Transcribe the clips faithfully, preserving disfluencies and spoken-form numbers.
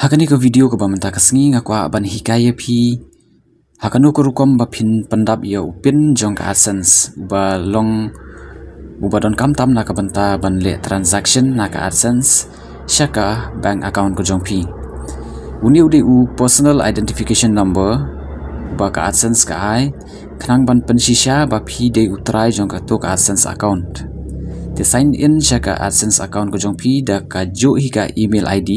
Kane ka video kaba mynta ka sngi nga kwah ban hikai ïa phi ha kano ka rukom ba phin pyndap ïa u pin jong ka AdSense uba long uba donkam tam na ka bynta ban leh transaction na ka AdSense sha ka bank account ka jong phi. Une u dei u personal identification number ba ka AdSense ka ai khnang ban pynshisha ba phi dei u trai jong kato ka AdSense account. Te sign in sha ka AdSense account ka jong phi da kajuh hi ka email ID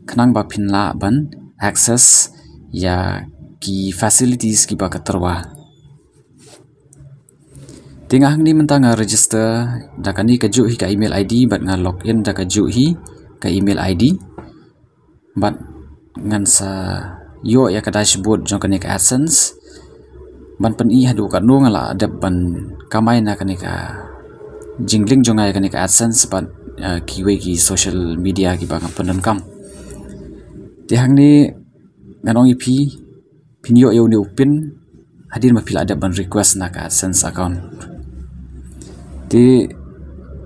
khnang ba phin lah ban access ïa ki facilities kiba ka tyrwa. Te nga hangne mynta nga register da kane kajuh hi ka email ID bad nga log in da kajuh hi ka email ID. Bad ngan sa ïoh ïa ka dashboard jong kane ka AdSense ban pyni haduh katno nga la dep ban kamai na kane ka jinglink jong nga ïa kane ka AdSense bad, eh, kiwei ki social media kiba nga pyndonkam. Te hangne ngan ong ïa phi phin ïoh ïa une u pin hadien ba phi la dep ban request na ka AdSense account. Te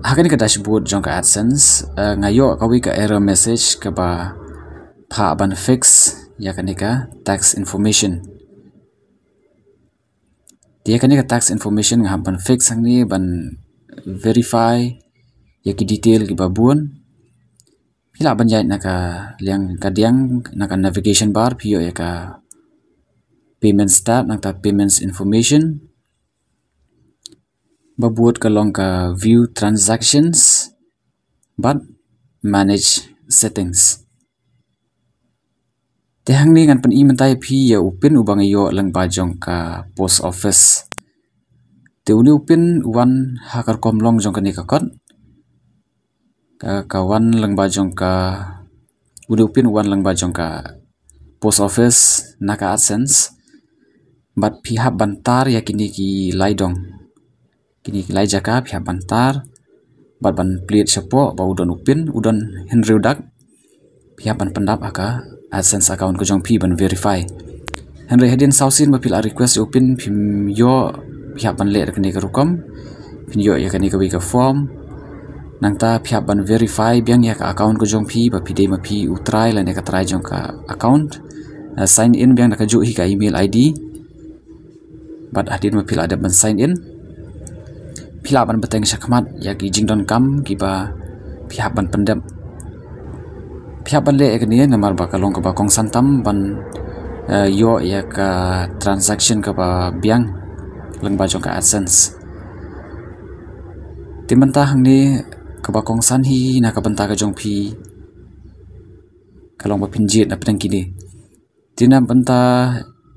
ha kane ka dashboard jong ka AdSense, eh, nga ïoh kawei ka error message kaba phah ban fix ïa kane ka tax information. Te ïa kane ka tax information nga hap ban fix hangne ban verify ïa ki detail kiba bun. Phi lah ban ïaid na ka liang ka diang na ka navigation bar phi ïoh ïa ka payment start nangta payments information. Ba bud ka long ka view transactions bad manage settings. Te hangne ngan pyni mynta ïa phi ïa u pin uba nga ïoh lyngba jong ka post office. Te une u pin u wan ha ka rukom long jong kane ka kot. Ka, ka wan lyngba jong ka, une u pin u wan lyngba jong ka post office na ka AdSense. Bad phi hap ban tar ïa kine ki lai dong. Kine ki lai jaka phi hap ban tar bad ban plie shapoh ba u don u pin, u don hynriew dak. Phi hap ban pyndap ha ka AdSense account ka jong phi ban verify. Hynrei hadien saw sien ba phi la request ïa u pin phim ïoh, phi hap ban leh da kane ka rukom. Phin ïoh ïa kane kawei ka form. Nangta phi hap ban verify biang ïa ka account ka jong phi ba phi dei ma phi u trai lane ka trai jong ka account. Eh, sign in biang da kajuh hi ka email ID. Bad hadien ba phi la dep ban sign in, phi lah ban bteng shakhmat ïa ki jingdonkam kiba phi hap ban pyndep. Phi hap ban leh ïa kane namar ba ka long kaba kongsan tam ban, eh, ïoh ïa ka transaction kaba biang lyngba jong ka AdSense. Te mynta hangne kaba kongsan hi na ka bynta ka jong phi ka long ba phin jied na pdeng kine. Te na bynta,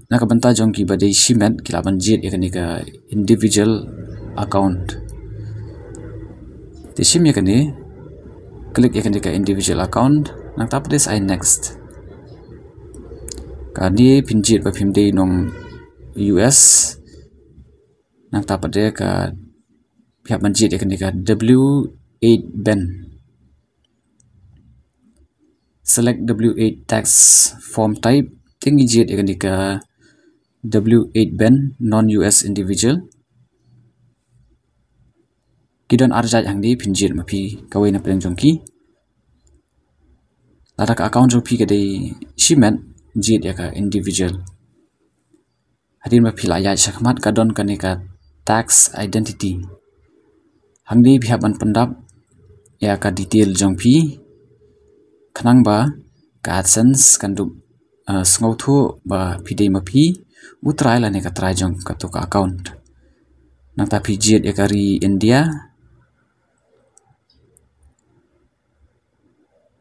na ka bynta jong kiba dei shimet ki lah ban jied ïa kane ka individual account. Te shim ïa kane, click ïa kane ka individual account, nangta pat dei sa ai next. Kane phin jied ba phim dei nong U S, nangta pat dei ka phi hap ban jied ïa kane ka W eight band. Select W eight tax form type, te ngi jied ïa kane ka W eight band non U S individual. Ki don ar jait hangne, phin jied ma phi kawei na pdeng jong ki. Lada ka account jong phi ka dei shimet, jied ïa ka individual. Hadien ba phi la ïaid shakhmat ka don kane ka tax identity. Hangne phi hap ban pyndap ïa ka detail jong phi khnang ba ka AdSense kan dup, eh, sngewthuh ba phi dei ma phi u trai lane ka trai jong kato ka account. Nangta phi jied ïa ka ri India.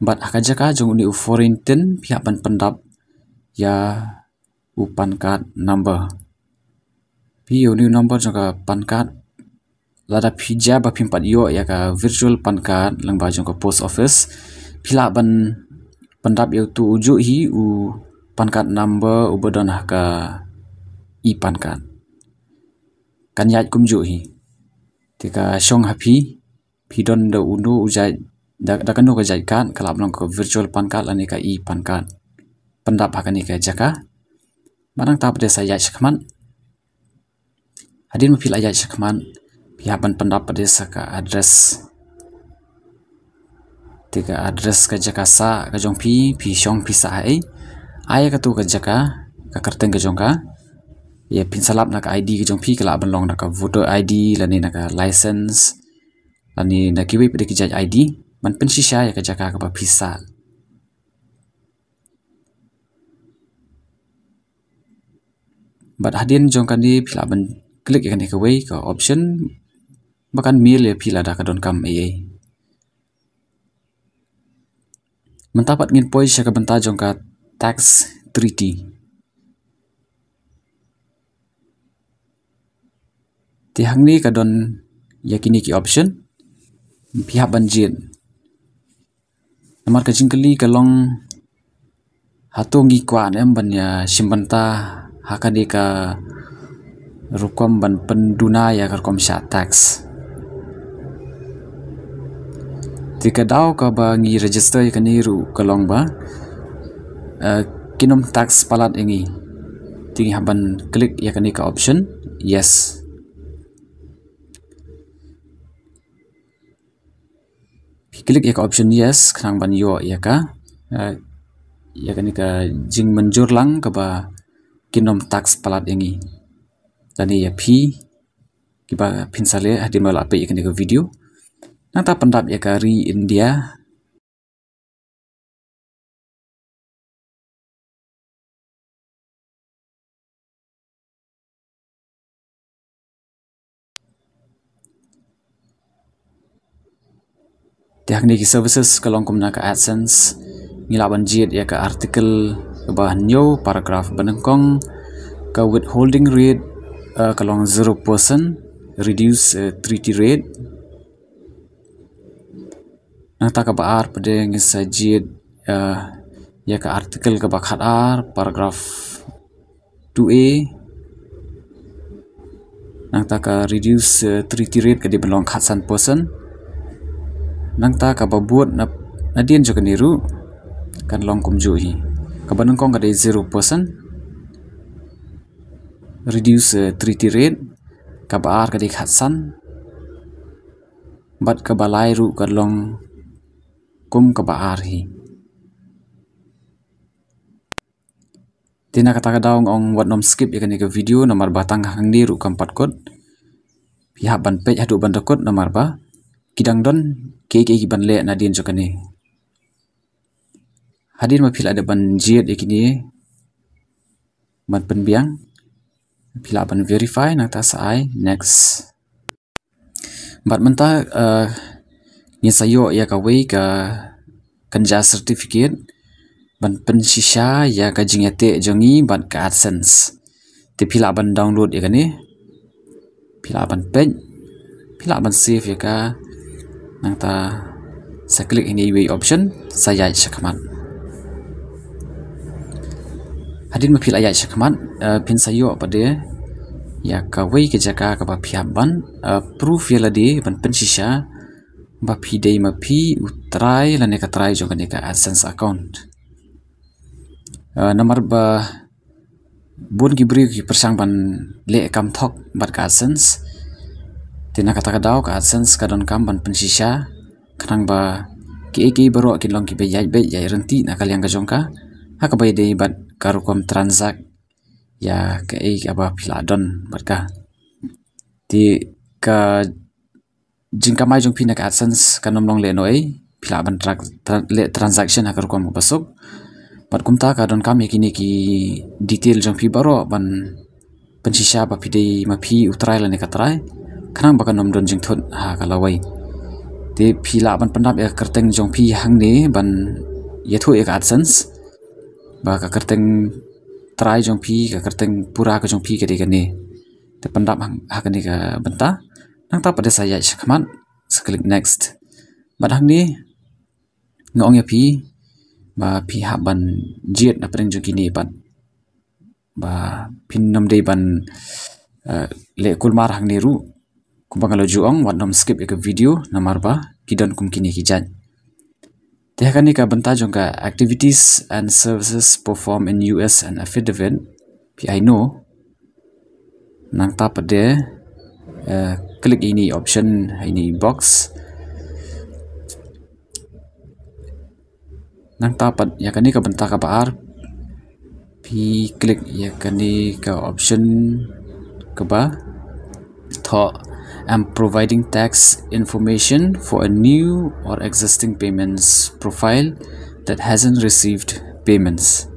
Bad ha ka jaka jong une u foreign tin phi hap ban pyndap ïa u PAN card number. Phi ïoh une u number jong ka PAN card. Lada phi jia ba phim pat ïoh ïa ka virtual PAN card lyngba jong ka post office, phi lah ban pyndap ïa uto u juh hi u PAN card number uba don ha ka e-PAN card. Kan ïaid kumjuh hi. Te ka shong ha phi, phi don da uno u jait, da, da kano ka jait card, ka lah ban long ka virtual PAN card lane ka e-PAN card. Pyndap ha kane ka jaka. Bad nangta pat dei sa ïaid shakhmat. Hadien ba phi la ïaid shakhmat, phi hap ban pyndap pat dei sa ka address. Te ka address ka jaka sah ka jong phi, phi shong phi sah ha ei. Ai ïa kato ka jaka, ka kyrteng ka jong ka. Ïa phin sa lap na ka I D ka jong phi, ka lah ban long na ka voter I D, lane na ka license, lane na kiwei pat de ki jait I D. Ban pynshisha ïa ka jaka kaba phi sah. Bad hadien jong kane phi lah ban click ïa kane kawei ka option ba kan mail ïa phi lada ka donkam ei ei. Mynta pat ngin poi sha ka bynta jong ka tax treaty. Te hangne ka don ïa kine ki option. Phi hap ban jied. Namar ka jingkylli ka long, hato ngi kwah ne em ban ïa shim bynta ha kane ka rukom ban pynduna ïa ka rukom shah tax? Te ka daw kaba ngi register ïa kane ruh ka long ba, eh, kin ym tax palat ïa ngi. Te ngi hap ban click ïa kane ka option yes. Phi click ïa ka option yes khnang ban ïoh ïa ka, eh, ïa kane ka jingmynjur lang kaba kin ym tax palat ïa ngi. Lane ïa phi kiba phin sa leh hadien ba la peit ïa kane ka video. Nangta pyndap ïa ka ri India. Te hangne ki services ka long kumne ka AdSense. Ngi lah ban jied ïa ka article kaba hynñiew, paragraph ba nyngkong, ka withholding rate, eh, ka long zero percent, reduce, eh, treaty rate. Nangta kaba ar pat de ngin sa jied, eh, ïa ka article kaba khatar, paragraph two A. Nangta ka reduce, eh, treaty rate ka dei ban long khatsan percent. Nangta kaba bud na, nadien jong kane ruh kan long kumjuh hi. Kaba nyngkong ka dei zero percent. Reduce, eh, treaty rate. Kaba ar ka dei khatsan. Bad kaba lai ruh ka long kum kaba ar hi. Te na kata ka daw nga ong wat nym skip ïa kane ka video namar ba tang hangne ruh kam pat kut. Phi hap ban peit haduh ban da kut namar ba ki dang don kiei kiei ki ban leh nadien jong kane. Hadien ba phi la dep ban jied ïa kine ban pynbiang, phi lah ban verify, nangta sa ai next. Bad mynta, eh, ngin sa ïoh ïa kawei ka kynja certificate ban pynshisha ïa ka jingïateh jong ngi bad ka AdSense. Te phi lah ban download ïa kane, phi lah ban peit, phi lah ban save ïa ka, nangta sa click ïa kane iwei option, sa ïaid shakhmat. Hadien ba phi la ïaid shakhmat, eh, phin sa ïoh pat de ïa kawei ka jaka kaba phi hap ban, eh, proof ïa lade ban pynshisha ba phi dei ma phi u trai lane ka trai jong kane ka AdSense account. Eh, namar ba bun ki briew ki pyrshang ban leh kam thok bad ka AdSense. Te na kata ka daw ka AdSense ka donkam ban pynshisha khnang ba kiei kiei baroh kin long kiba ïaid beit ïaid ryntih na ka liang ka jong ka, ha kaba ïadei bad ka rukom transact ïa kaei kaba phi la don bad ka. Te ka jingkamai jong phi na ka AdSense kan ym long lehnohei, phi lah ban tra-, tra-, leh transaction ha ka rukom kaba suk. Bad kumta ka donkam ïa kine ki detail jong phi baroh ban pynshisha ba phi dei ma phi u trai lane ka trai, khnang ba kan ym don jingthut ha ka lawei. Te phi lah ban pyndap ïa ka kyrteng jong phi hangne ban ïathuh ïa ka AdSense ba ka kyrteng trai jong phi, ka kyrteng pura ka jong phi ka dei kane. Te pyndap ha, ha kane ka bynta. Nangta pat de sa ïaid shakhmat, sa click next. Bad hangne nga ong ïa phi ba phi hap ban jied na pdeng jong kine pat. Ba phin nym dei ban, eh, leh kulmar hangne ruh. Kumba nga la ju ong, wat nym skip ïa ka video namar ba ki don kum kine ki jait. Te ha kane ka bynta jong ka activities and services performed in U S and affidavit, phi ai no. Nangta pat de, eh, click ïa ini option, ïa ini box. Nangta pat ïa kane ka bynta kaba ar, phi click ïa kane ka option kaba thoh, "I'm providing tax information for a new or existing payments profile that hasn't received payments."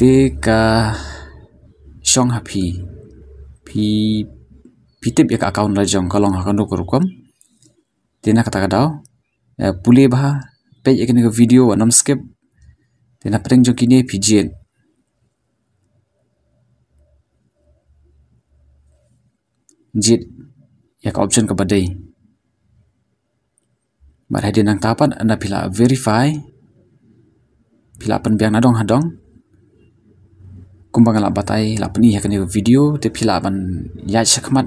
Te ka shong ha phi, phi, phi tip ïa ka account la jong ka long ha kano ka rukom. Te na kata ka daw, eh, pule bha, peit ïa kane ka video, wat nym skip. Te na pdeng jong kine phi jied, jied ïa ka option kaba dei. Bad hadien nangta pat, ynda phi la verify, phi la pynbiang na dong ha dong. Kumba nga la batai, la pyni ha kane ka video, te phi lah ban ïaid shakhmat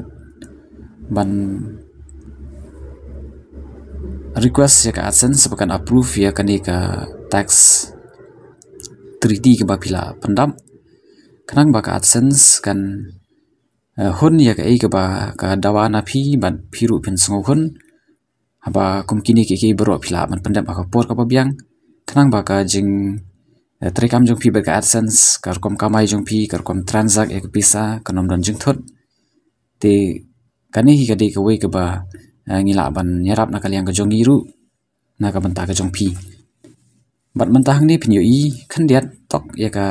ban request ïa ka AdSense ba kan approve ïa kane ka tax treaty kaba phi la pyndap. Khnang ba ka AdSense kan, eh, hun ïa kaei kaba ka dawa na phi, bad phi ruh phin sngewhun. Haba kum kine kiei kiei baroh phi lah ban pyndep ha ka por kaba biang. Khnang ba ka jing, eh, treikam jong phi bad ka AdSense, ka rukom kamai jong phi, ka rukom transact ïa ka pisa, kan ym don jingthut. Te kane hi ka dei kawei kaba, eh, ngi lah ban ïarap na ka liang ka jong ngi ruh, na ka bynta ka jong phi. Bad mynta hangne phin ïohi khyndiat tok ïa ka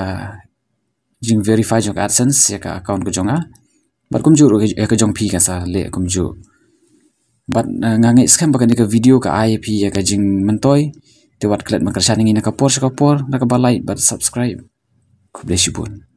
jing verify jong ka AdSense ïa ka account ka jong nga. Bad kumjuh ruh ïa ka jong phi kan sa leh kumjuh. Bad, eh, nga ngeit skhem ba kane ka video ka ai ïa phi ïa ka jingmyntoi. Te wat klet ban kyrshan ïa ngi na ka por sha ka por, na kaba like bad subscribe. Khublei shibun.